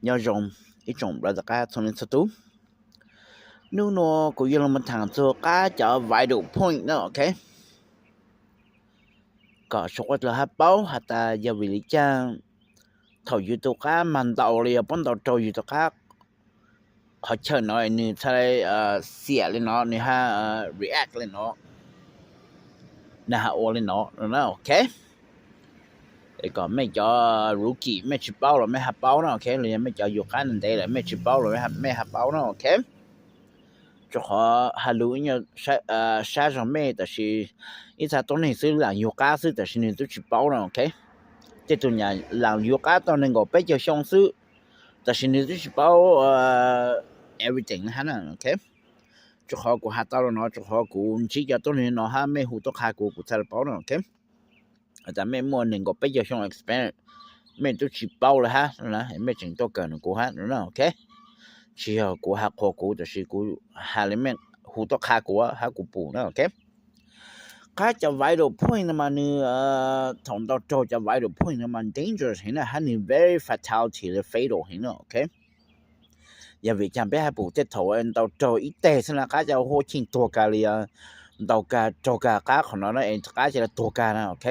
Nyob zoo ib tsoom brother qab txhua leej txhua tus. Hnub nuav kuv yuav los tham txug qab cov vital point na, ok. Kom suav dlawg hab paub has tas yog vim li caag thaum yug tug qab mag ntau li yog puab ntau raug yug tug qab qhov chaw no nwg txhaj le xiam li no, nwg hab react li no, nwg hab ua li no, ok. Kom mej cov rookie mej tsi paub los mej hab paub na, ok, los yog mej cov yug qab ntev lawm mej tsi paub los mej hab paub na, ok. Rua qhov has lug ib nyuag sab zog mej, tab sis ib txha tuab neeg xwb laam yug qab xwb tab sis nwg tub tsi paub na, ok. Tej tug laam yug qab tau nees nkaum peb caug xyoo xwb tab sis nwg tub tsi paub everything hab na, ok. Rua qhov kuv has tau le no rua qhov kuv ntsib cov tuab neeg no hab mej hu tuaj qha kuv, kuv txhaj le paub na, ok. Tas mej muaj nees nkaum peb caug xyoo experience, mej tub tsi paub le hab, mej tseem tuaj kawm nrug kuv hab, ok. Tsi yog kuv has qhuas kuv tab sis kuv has le mej hu tuaj qha kuv hab kuv pum na, ok. Qab cov vital point no mas nwg thaum ntau raug cov vital point no mas dangerous heev na hab nwg very fatality le fatal heev na, ok. Yog vim caag peb has pum tej thaum ntau raug ib teg xwb na qab ca huab cheej tuag kag li, ntau kag raug kag qab qhov no na es qab ca le tuag kag na, ok.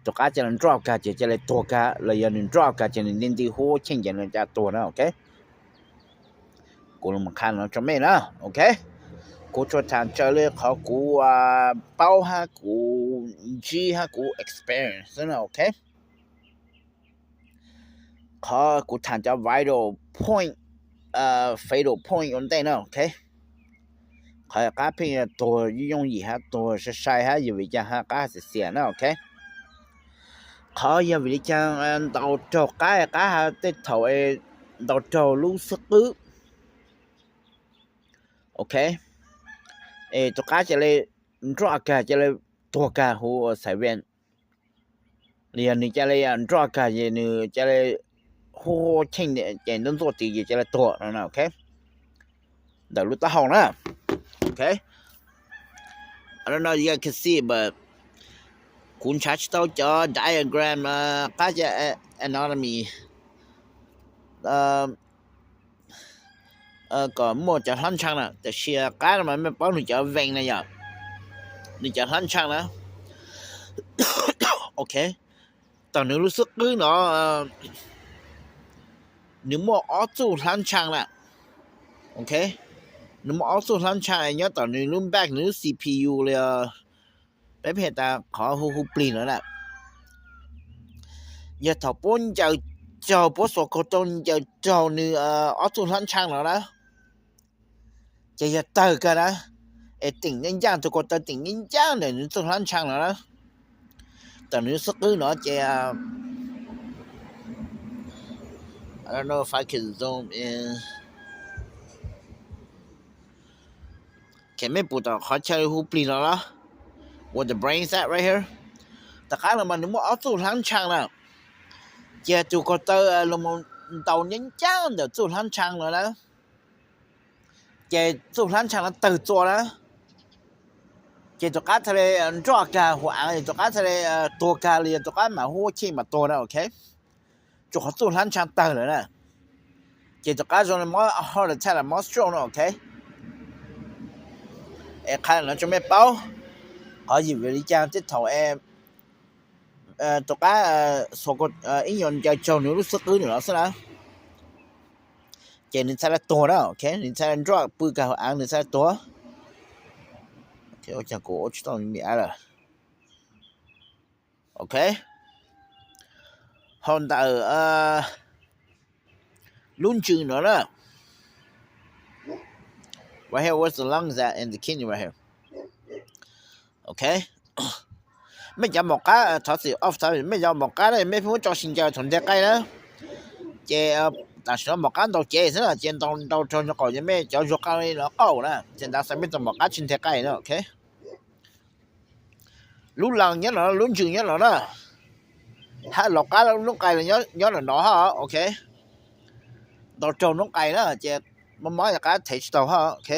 Tug qab ca le drop kag ces ca le tuag kag los yog nwg drop kag ces nwg nti nti huab cheej ces nwg ca tuag na, ok. Kuv los qha no rua mej na, ok. Kuv tsuas tham raws le qhov kuv paub hab kuv ntsib hab kuv experience xwb na, ok. Qhov kuv tham cov vital point, fatal point ua ntej na, ok. Qhov qab pheej tuag yooj yim hab tuag sai sai hab yog vim caag hab qab xiam xiam na, ok. Qhov yog vim li caag ntau raug qab, qab hab tej thaum ntau raug lub xwb qwb, ok, es tug qab ca le nroj kag ca le tuag kag huv xaiv veen, los yog nwg ca le nroj kag ces nwg ca le huab cheej ces ntxuaj ntxuaj tid ces ca le tuag no na, ok. Ntawm lub taub hau na, ok. I don't know if you guys can see, but kuv nrhav tsi tau cov diagram qab ca anatomy kom muaj cov hlab ntshaa na, tab sis qab no mas mej paub nwg cov vein na yom, nwg cov hlab ntshaa na, ok. Tom nwg lub xwb qwb no nwg muaj ob txuj hlab ntshaa na, ok. Nwg muaj ob txuj hlab ntshaa nyob tom nwg lub back, nwg lub C P U li, peb pheej tas qhov hu hu plig no na. Yog thaum puab ncaws raug, puab xuas kaug rau ncaws raug nwg ob txuj hlab ntshaa no na, ces yog tawg kag na, es teem ncaaj ncaaj, tug ko taw teem ncaaj ncaaj ntawm nwg txuj hlab ntshaa no na, tom nwg xwb qwb no ces mej pum tom qhov chaw hu plig no los, where the brain is at right here. Tom qab no mas nwg muaj ob txuj hlab ntshaa na, ces tug ko taw los ntaus ncaaj ncaaj ntawm txuj hlab ntshaa no na, ces txuj hlab ntshaa no tawg txua na, ces tug qab txhaj le nroj kag huv aav, tug qab txhaj le tuag kag li, tug qab mam huab cheej mam tuag na, ok. Rua qhov txuj hlab ntshaa tawg lawm na, ces tug qab zoo le mob heart attack los mob stroke no, ok. Es qha no rua mej paub qhov yog vim li cas tej thaum tug qab ib nyuas ncaws raug nwg lub xwb qwb no xwb na, ces nwg txhaj le tuag na, ok, nwg txhaj le nroj pw kag huv aav nwg txhaj le tuag. Ua caag kuv ua tsi tau mi av lawm. Ok, hau ntawm lub ntsws no na, right here, where's the lungs at and the kidney right here. Ok, mej cov maum qab, thov txim, off topic, mej cov maum qab na mej pheej muab tso sib ncaws thaum nteg qaij na, ces tam sim no maum qab ntaus cev xwb na, ces ntaus ntaus raug nyuag qaum ces mej cov zuag qaj li no qaum na, ces ntawd xwb mej tug maum qab tsis nteg qaij na, ok. Lub lungs nyob no, lub ntsws nyob no na, hab lauv qab noob qai nyob no no hab, ok. Ntaus raug noob qai na ces mob mob yog qab thev tsis tau hab, ok.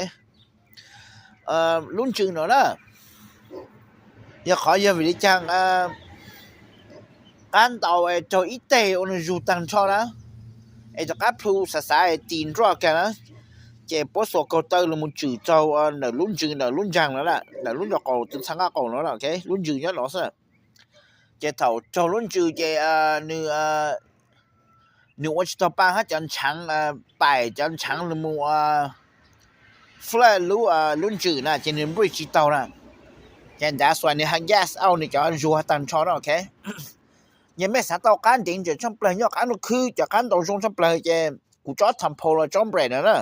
Lub ntsws no na, yog qhov yog vim li caag qab ntaus raug ib teg ua nwg zug taag nrho na, es cov qab plhu xav xav tis nroj kag na, ces puab xuas kaug taw los mus tswm txaug ntawm lub ntsws ntawm lub ntsaag no, ntawm lub nraub qaum tw txha nqaj qaum no, lub ntsws nyob no xwb. Ces thaum raug lub ntsws ces nws nws ua tsis tau pa hab cov ntshaav paim cov ntshaav los mus fla lub lub ntsws na ces nws breathe tsis taug na. Ces ntawd xuas nws ha gas out nws cov zug has tag nrho na, ok. Yog mej xav tau qab ntev ntawm tshaj plawg nyob qab ntuj khwb cov qab ntaus zoo tshaj plawg ces kuv tsob Tom Ford los tsob Brad no na,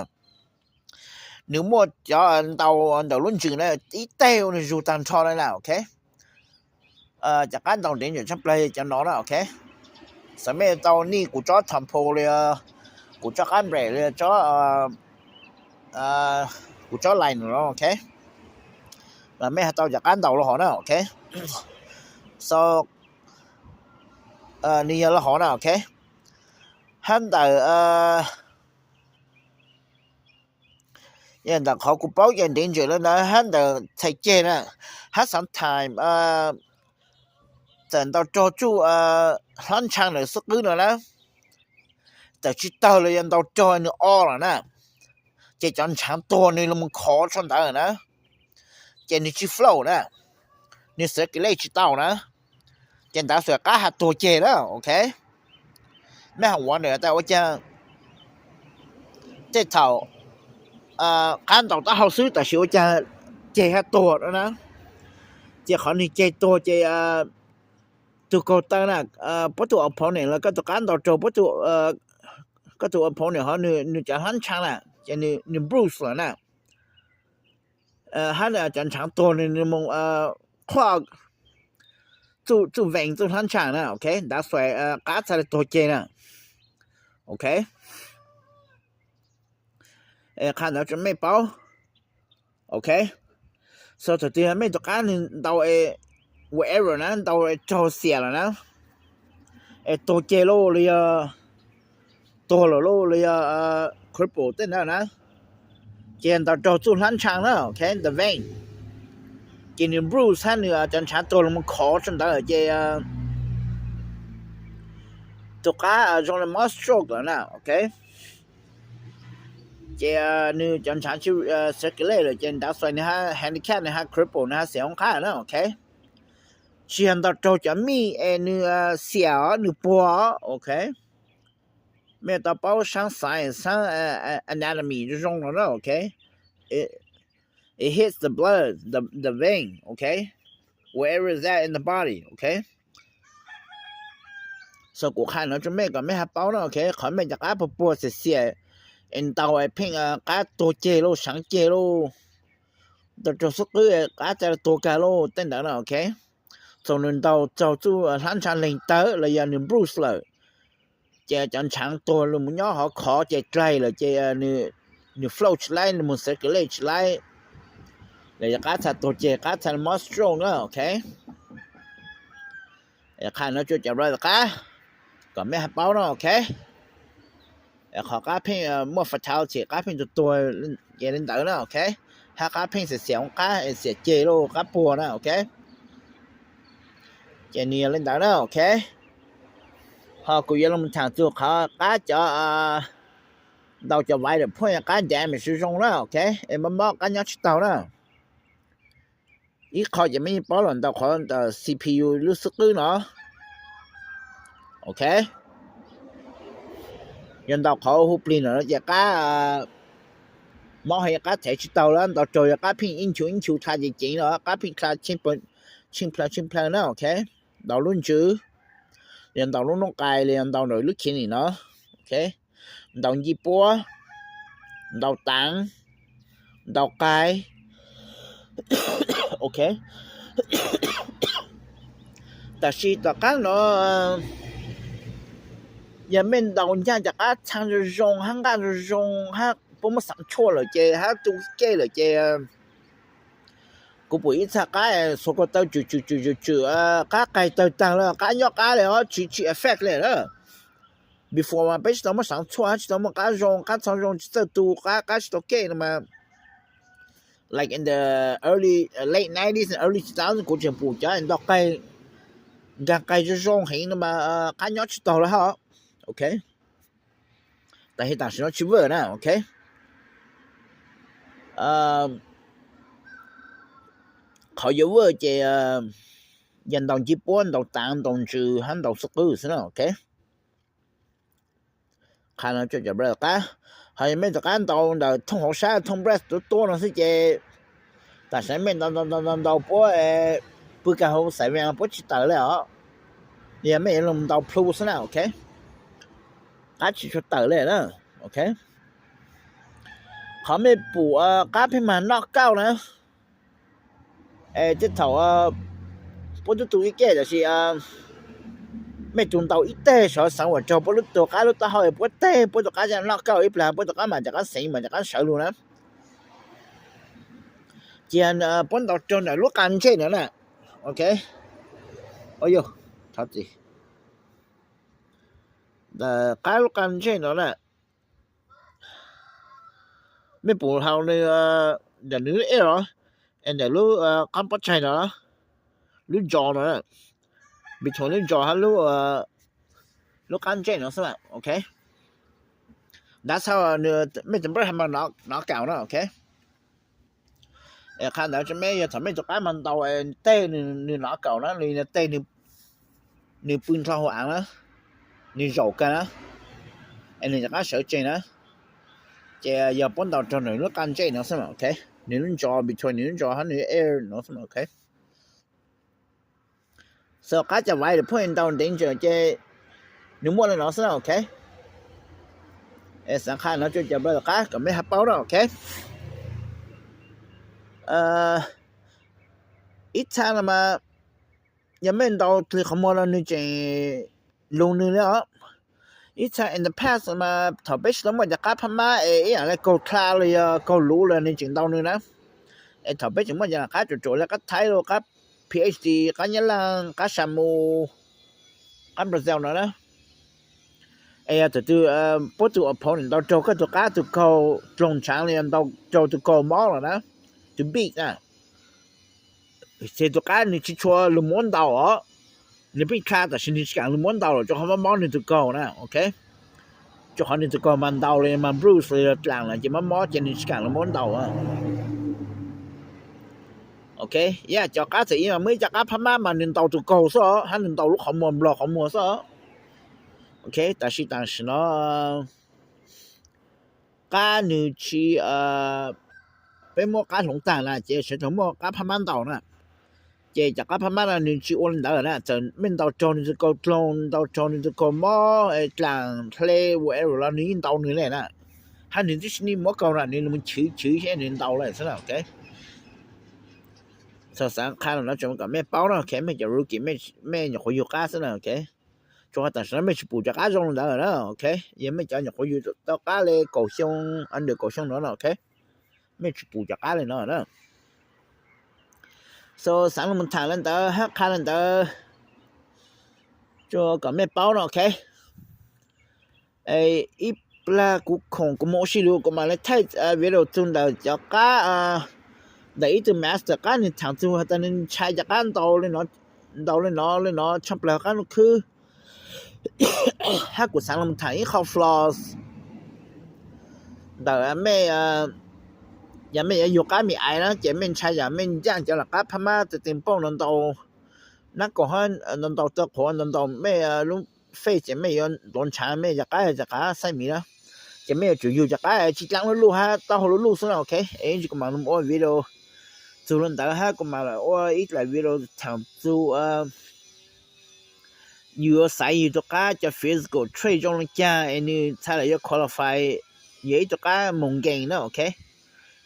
nws muaj cov ntaus ntawm lub ntsws na ib teg ua nws zug tag nrho na, ok. Cov qab ntaus ntev ntawm tshaj plawg cov no na, ok. Xav mej tau nij kuv tsob Tom Ford li, kuv tsob qab Brad li, tsob kuv tsob Lynx no, ok, los mej ho tau cov qab ntaus lub hov na, ok. So nws yog lub hov na, ok. Hab ntawm, yog ntawm qhov kuv paub ces ntev ntawm lawm ntawd hab ntawm txhais ceg na, hab sometimes txawm ntaus raug txuj hlab ntshaav ntawm xwb qwb no na, tawm tsis tawg los yog ntaus raug nws o lawm na, ces cov ntshaav tuag nws los mus khov tso ntawd na, ces nws tsis float na, nws circulate tsis tau na, ces ntawd xuas qab has tuag ceg na, ok. Mej ho wonder tas ua caag tej thaum qab ntaus taub hau xwb tab sis ua caag ceg hab tuag na. Ces qhov nws ceg tuag ces tug kaug taw na, puab tug opponent los koj tug qab ntaus raug puab tug, koj tug opponent hov nws cov hlab ntshaav na, ces nws bruise lawm na. Hab cov ntshaav tuag nws mus qhuaj txuj vein txuj hlab ntshaav na, ok, ntawd xuas qab txhaj le tuag ceg na, ok. Qha ntawd tso mej paub, ok. So thaum twg mej tug qab nws ntaus whatever na, ntaus raug xiam lawm na, es tuag ceg lauj los yog tuag lawm lauj los yog cripple tej ntawd na, ces ntaus raug txuj hlab ntshaav na, ok, the vein, ces nws bruise hab nws cov ntshaav tuag los mus khov tso ntawd ces tug qab zoo le mob stroke lawm na, ok. Ces nws cov ntshaav tsis circulate lawm ces ntawd xuas nws hab handicap nws hab cripple nws hab xiam hoob qab na, ok. Tsis yog ntaus raug cov mij es nws xiam os nws puag os, ok. Mej tau paub saab science saab anatomy zoo zoo no na, ok. It hits the blood, the vein, ok, wherever is that in the body, ok. So kuv qha no rua mej kom mej hab paub na, ok. Qhov mej cov qab puag puag xiam xiam es ntaus pheej qab tuag ceg lauj, saav ceg lauj, ntaus raug xub qwb qab txhaj le tuag kag lauj tej ntawd na, ok. Txaus nws ntaus raug txuj hlab ntshaav leeg tawg los yog nws bruise lawm, ces cov ntshaav tuag los mus nyob hov khov ces dlaig lawm ces nws float tsis laib, nws mus circulate tsis laib, los yog qab txhaj tuag ceg, qab txhaj le mob stroke na, ok. Qha no rua cov brother qab kom mej hab paub no, ok. Qhov qab pheej muaj fatality, qab pheej tuag tuag ces le ntawd na, ok. Hab qab pheej xiam xiam hoob qab, xiam ceg lauj, qab puag na, ok. Ces nws yog le ntawd na, ok. Ho kuv yuav lug thaam txug qhov qab cov ntaus cov vital point qab damage zoo zoo na, ok, es mob mob qab nyob tsis taug na. Ib qho ces mej yeej paub lawm, ntaus qhov C P U lub xub qwb no, ok. Yog ntaus qhov hu plig no ces qab mob heev, qab thev tsis taug lawm, ntaus raug yog qab pheej ib nchu ib nchu dlha ceev ceev no, qab pheej dlha tsheej plawg tsheej plawg na, ok. Ntaus lub ntsws, yog ntaus lub noob qais los yog ntaus ntawm lub kidney no, ok. Ntaus ncej puab, ntaus taav, ntaus qais, ok. Tab sis tom qab no yog mej ntaus ncaaj cov qab txhaa zoo zoo hab nqaj zoo zoo hab puab muab xaav tshuaj lawm ces hab tu kej lawm ces kuv pum ib txha qab xuas ko taw tswm tswm tswm tswm tswm, qab qais tawg taag lawm, qab nyob qab le os, tsis tsis affect le lawm. Before mas peb tsis tau muaj xaav tshuaj hab tsis tau muaj qab zoo, qab txhaa zoo tsis txawj tu qab, qab tsis tau kej no mas, like in the early, late nineties and early two thousand kuv tseem pum cov ntaus qais, nkaag qais zoo zoo heev no mas qab nyob tsis taug lawm hab, ok. Tam sim no tsis work na, ok. Qhov yuav work ces yog ntaus ncej puab, ntaus taav, ntaus ntsws hab ntaus xwb qwb xwb na, ok. Qha no rau cov brother qab, ho yog mej rov qab ntaus ntawm thooj hauv sab, thooj breath tuab tuab no xwb ces tam sim no mej ntaus ntaus ntaus ntaus puab pw kag hauv xaiv vees puab tsis tawm le os. Yog mej yuav los ntaus plhu xwb na, ok. Qab tsis tshua tawm le na, ok. Qhov mej pum qab pheej mag noj kauj na, es tej thaum puab tub tu ib kej, tab sis mej tus ntaus ib teg sov xeev uas raug puab lub tus qab lub taub hau puab teg, puab tus qab noj kauj ib plag, puab tus qab mam rov qab xeev, mam rov qab sawv lug na. Ces puab ntaus raug ntawm lub qa ntsej no na, ok. Thov txim. Ntawm qab lub qa ntsej no na, mej pum hauv nws, ntawm nws lub ear los, es ntawm lub qab pob tsaig no, lub jaw no, between lub jaw hab lub qab ntsej no xwb, ok. That's how mej tus brother mag noj kauj na, ok. Es qha ntawd rau mej, yog thaum mej tus qab mag ntaus teg nws noj kauj na, li nws teg nws pw nrho hauv aav na, nws zaum kag na, es nws rov qab sawv tsees na, ces yog puab ntaus raug nws lub qa ntsej no xwb, ok. Nws lub jaw, between nws lub jaw hab nws ear no xwb, ok. So qab cov vital point ntaus ntev ntsis ces nws muaj li no xwb na, ok. Es xaav qha no rau cov brother qab kom mej hab paub na, ok. Ib txha no mas yog mej ntaus dlig qhov muag no nws tseem lug nws li os. Ib txha in the past mas thaum peb tsis tau muaj cov qab phab mab es ib yam li kaug dlha los yog kaug luv los nws tseem ntaus nws na. Es thaum peb tseem muaj cov qab ruam ruam li qab Thaib los qab PhD, qab Nyab Laj, qab Samu, qab Brazil no na. Es yog thaum twg puab tus opponent ntaus raug koj tus qab tus kaug dloog tshaav los yog ntaus raug tus kaug mob los na, tus big na, ces tus qab nws tsis tshua lug muab ntaus os, nws pheej dlha tab sis nws tsis kaam lug muab ntaus lawm rau qhov mob mob nws tus kaug na, ok. Rau qhov nws tus kaug mas ntaus los mas bruise los dlaam lawm ces mob mob ces nws tsis kaam lug muab ntaus. Ok, yog cov qab txawm ib mas muaj ib co qab phab mab mas nws ntaus tus kaug xwb os, hab nws ntaus lub qhov muag, nplog qhov muag xwb os. Ok, tab sis tam sim no qab nws tsis, peb muab qab hloov taag na ces sawv daws muaj qab phab mab ntaus na. Ces cov qab phab mab no nws tsis ua li ntawd na, txawm mej ntaus raug nws tus kaug dloog, ntaus raug nws tus kaug mob, dlaam, hle, whatever los nws yeej ntaus nws li na. Hab nws tib si muab kaug na nws mus chwv chwv seb nws ntaus li xwb na, ok. Xaav qha no tso kom mej paub na, ok, mej cov rookie mej nyuam qhuav yug qab xwb na, ok. Tsuas tam sim no mej tsis pum cov qab zoo li ntawd na, ok. Yog mej cov nyuam qhuav yug tau qab li kaum xyoo, under kaum xyoo no na, ok, mej tsis pum cov qab li no na. So xaav lug mus tham li ntawd hab qha li ntawd rua kom mej paub no, ok. Ib plag kuv khoom kuv moog ua si lug kuv mam le thaij video txug ntawm cov qab, ntawm ib tug master qab nws thaam txug has tas nws ntshai cov qab ntaus li no, ntaus li no li no tshaj plawg qab nuj khwb. Hab kuv xaav lug thaam ib qho flaws ntawm mej, yog mej yuav yug qab mi ais na ces mej ntshai yog mej ncaaj cov lawv qab phab mab tawg tees pooj no ntaus nab kaum hab ntaus taw qhuav ntaus ntaus mej lub face ces mej yuav ntuav ntshaav mej cov qab, cov qab xaib miv na. Ces mej yuav tsum yug cov qab tsis dlaab lub luj hab taub hau lub luj xwb na, ok. Es ib ntsis kuv mam ua video txug li ntawd hab kuv mam ua ib dlaim video thaam txug yus yuav xaiv yus tus qab cov physical trait zoo le caag es nws txhaj le yuav qualify yog ib tug qab moog game na, ok.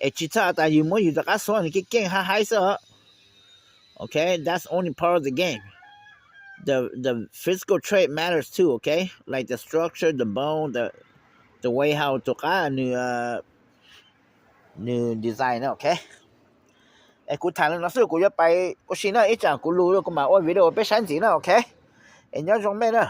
Es tsis txhaj tas yus muab yus tus qab xuab nws keej keej hab haib xwb os. Ok, that's only part of the game. The the physical trait matters too, ok, like the structure, the bone, the the way how tus qab nws nws design na, ok. Es kuv tham li no xwb kuv yuav pais ua si na, ib tsam kuv lug kuv mam ua video peb saib ntxiv na, ok. Es nyob zoo mej na.